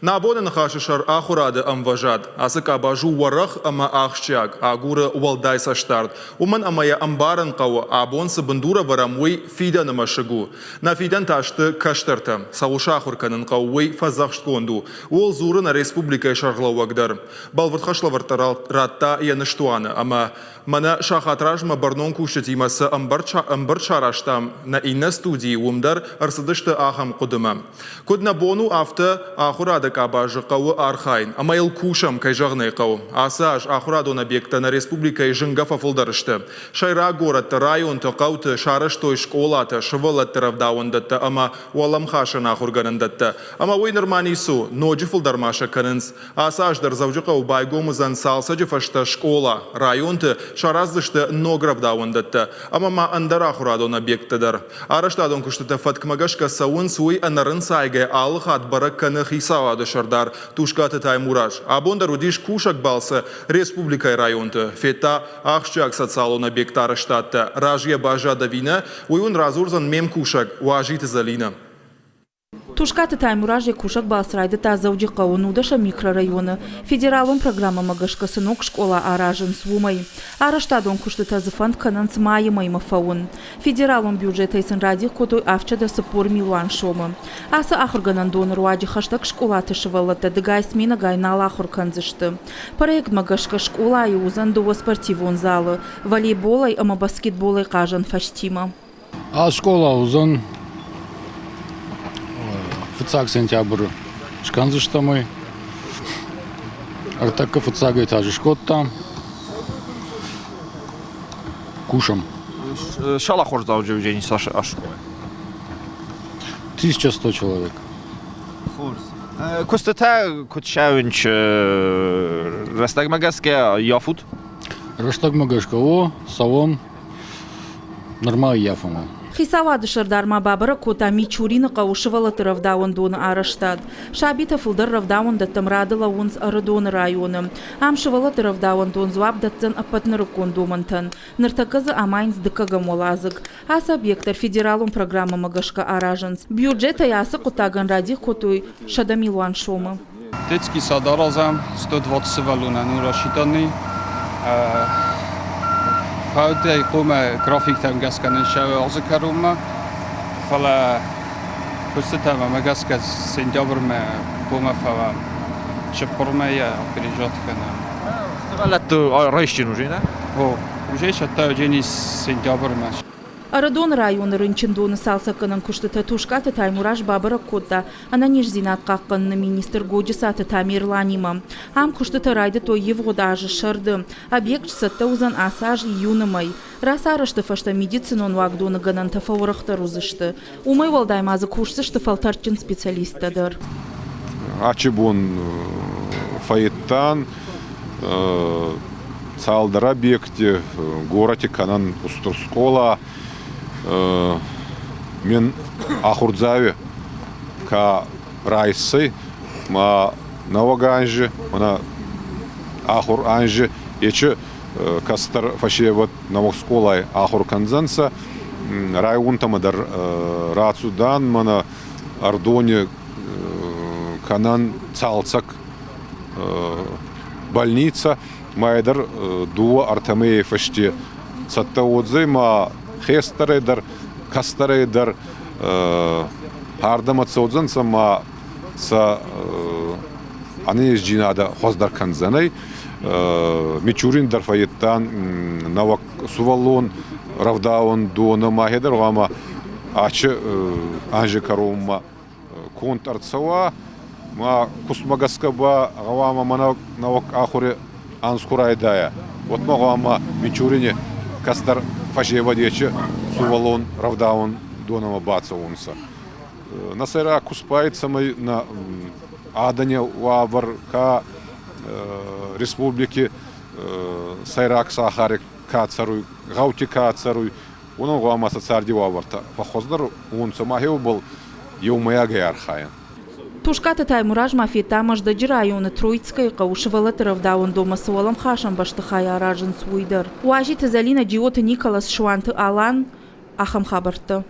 Нӕ абоны ныхасы сӕр ахуырады ӕмвӕзад. Ацы къабаз у уӕрӕх ӕмӕ ахсджиаг, агуры уӕлдай цӕстдард. Уымӕн ӕмӕ йӕ ӕмбарын хъӕуы, абон цы бындур ӕвӕрӕм, уый фидӕны мӕсыг у. Нӕ фидӕн та сты кӕстӕртӕ. Цӕуыл сахуыр кӕнын хъӕуы, уый фӕдзӕхстгонд у. Ууыл дзуры нӕ республикӕйы сӕргълӕууӕг дӕр. Бӕлвырд хӕслӕвӕрдтӕ радта йӕ ныстуаны ӕмӕ Мӕнӕ сахат размӕ бӕрнон кусджытимӕ цы ӕмбырд сарӕзтам нӕ иннӕ студийы, уым дӕр ӕрцыдысты ахӕм хъуыдымӕ. Куыд нӕ бон у, афтӕ ахуырады къабазы хъӕуы архайын ӕмӕ йыл кусӕм, кӕй зӕгъын ӕй хъӕуы. Ацы аз ахуырадон объекттӕ нӕ республикӕйы зынгӕ фӕфылдӕр сты. Сӕйраг горӕтты, районты, хъӕуты сарӕзтой скъолатӕ, сывӕллӕтты рӕвдауӕндӕттӕ ӕмӕ уӕлӕмхасӕн ахуыргӕнӕндӕттӕ. Ӕмӕ уый нырма ницы у, ноджы фылдӕр ма сӕ кӕнынц. Ацы аз дӕр Дзӕуджыхъӕуы байгом уыдзӕн цалцӕджы фӕстӕ скъола, районты сараздзысты ног рӕвдауӕндӕттӕ ӕмӕ ма ӕндӕр ахуырадон объекттӕ дӕр. Арӕзтадон куыстытӕ фӕткмӕ гӕсгӕ цӕуынц, уый ӕнӕрынцайгӕ алы хатт бӕрӕг кӕны хицауады сӕрдар Тускъаты Таймураз. Абон дӕр уыдис кусӕг балцы республикӕйы районты. Федта ахсджиаг социалон объектты арӕзтадтӕ. Разыйӕ баззад ӕви нӕ, уый уын радзурдзӕн ме мкусӕг Уазиты Зӕлинӕ. Тускъаты Таймураз йӕ кусӕг балц райдыдта Дзӕуджыхъӕуы нудӕсӕм микрорайоны федералон программӕмӕ гӕсгӕ цы ног скъола аразынц, уымӕй. Арӕзтадон куыстытӕ дзы фӕнд кӕнынц майы мӕймӕ фӕуын. Федералон бюджетӕй сын радих кодтой 740 милуан сомы. Ацы ахуыргӕнӕндоны руаджы хӕстӕг скъолаты сывӕллӕттӕ дыгай сменӕгай нал ахуыр кӕндзысты. Проектмӕ гӕсгӕ скъолайы уыдзӕн дыууӕ спортивон залы волейболӕй ӕмӕ баскетболӕй хъазӕн фӕзтимӕ. Ацы скъола уыдзӕн фыццаг сентябры скӕндзыстӕм ӕй. Ӕртӕккӕ фыццаг этажы скодтам. Кусӕм. Шалахордзауджы Евгений Саша ас 1100 человек. Хорз. Куыстытӕ куыд цӕуынц рӕстӕгмӕ гӕсгӕ йафут? Рӕстӕгмӕ гӕсгӕ о, цӕуӕм. Нырма ӕййафӕм. Хицауады сӕрдар ма бабӕрӕг кодта Мичурины хъӕуы сывӕллӕтты рӕвдауӕндоны арӕзтад. Сабитӕ фылдӕр рӕвдауӕндӕттӕм рады лӕууынц Ӕрыдоны районы. Ам сывӕллӕтты рӕвдауӕндон дзуапп дӕтдзӕн ӕппӕт нырыккон домӕнтӕн. Ныртӕккӕ дзы амайынц дыккӕгӕм уӕладзыг. Ацы объект дӕр федералон программӕмӕ гӕсгӕ аразынц. Бюджетӕй ацы хъуыддагӕн радих кодтой 100 милуан сомы. Детский сад аразӕм 120 сывӕллонӕн у расидӕны. Фӕудӕй хъуамӕ графиктӕм гӕсгӕ нын сӕ азы кӕронмӕ, фӕлӕ куыстытӕм ӕмӕ гӕсгӕ сентябрмӕ хъуамӕ фӕуӕм. Цыппурмӕ йӕ опережать кӕнӕм. Сывӕллӕтты райсджын уже, нӕ? О, уже цӕттӕ уыдзӕни сентябрмӕ. Ӕрыдоны районы рынчындоны цалцӕггӕнӕн куыстытӕ Тускъаты Таймураз бабӕрӕг кодта ӕнӕниздзинад хъахъхъӕныны министр Годжысаты Тамерланимӕ. Ам куыстытӕ райдыдтой ивгъуыд азы сӕрды. Объект сцӕттӕ уыдзӕн ацы аз июны мӕй. Рацарӕзты фӕстӕ медицинон уагдоны гӕнӕнтӕ фӕуӕрӕхдӕр уыдзысты. Уымӕй уӕлдай ма дзы кусдзысты фӕлтӕрдджын специалисттӕ дӕр. Ачы бон фӕедтан цалдӕр объекти горӕти кӕнӕн устур скъола. Мин ахурдзауи ка райсӕй, ма нӕуӕг анзи, мӕнӕ ахур анзи ечи кӕстӕр фӕсевӕд нӕуӕг скъолай ахур кӕндзӕнцӕ. Районтӕмӕ дӕр рацудан, мӕнӕ Ӕрдони кӕнӕн цалцӕг больницӕ, ма дӕр дууӕ ӕртӕмей фӕсте цӕттӕ уодзӕй, ма хестӕрӕй дӕр, кӕстӕрӕй дӕр ардӕмӕ цӕудзӕнцӕ ма сӕ ӕнӕнездзийнадӕ хуӕздӕр кӕндзӕнӕй. Мичурин дӕр фӕййидтан нӕуӕг сувӕллон рӕвдауӕндонӕ ма дӕр гъӕуама ачи анзи кӕронмӕ конд ӕрцӕуа. Ма кустмӕ гӕсгӕ ба гъӕуама мӕнӕ нӕуӕг ахури анз ку райдайа, уӕдмӕ гъӕуама Мичурини кӕстӕр фӕсевӕд ечи сувӕллон рӕвдауӕндонӕмӕ бацӕуонцӕ. Нӕ сӕйраг куст ба цӕмӕй нӕ адӕни уавӕр ка республики сӕйраг сахари ка цӕруй, гъӕути ка цӕруй, уонӕн гъӕуама сӕ царди уавӕртӕ фӕххуӕздӕр уонцӕ ма хеубӕл еумӕйагӕй архайӕн. Тускъаты Таймураз ма федта Мӕздӕджы районы Троицкӕйы хъӕуы сывӕллӕтты рӕвдауӕндонмӕ цы уӕлӕмхасӕн бӕстыхай аразынц, уый дӕр. Уазиты Зӕлинӕ, Джиоты Николас, Суанты Алан. Ахӕм хабӕрттӕ.